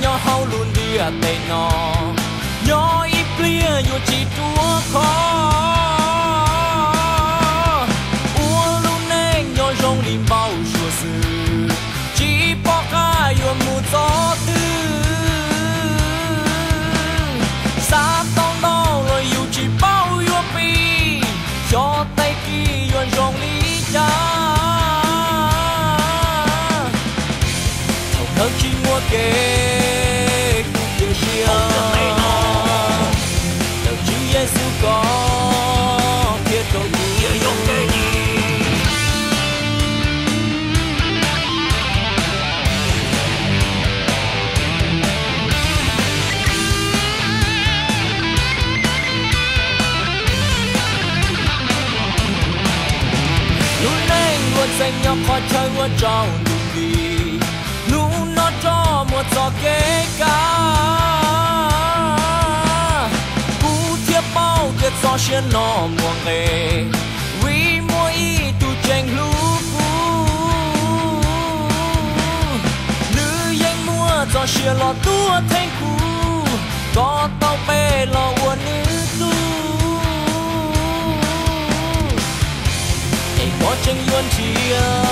nyob hauv lub ntiaj teb no, nyob ib pliag yuav tsis ruaj khov. Ua lub neej nyob zoo li npau suav xwb, tsis pom qab yuav mus txog twg. Xav tau ntau los yus tsis paub yuav pib, xyov tag kis yuav zoo li cas. Thaum ntawd tsis muaj kev kuv cia siab, ntawm Tswv Yexus koj qhia rau kuv. Lub neej luag txeem nyob qhov chaw ua tsaug ntuj nti, hnub no rov muaj txoj kev kaj. Kuv thiaj paub tias txoj sia no muaj nqe, vim muaj ib tug tseem hlub kuv. Nws yeej muaj txoj sia los tuav theej kuv, kom tau pe los ua nws tug. Es koj tseem yuav nrhiav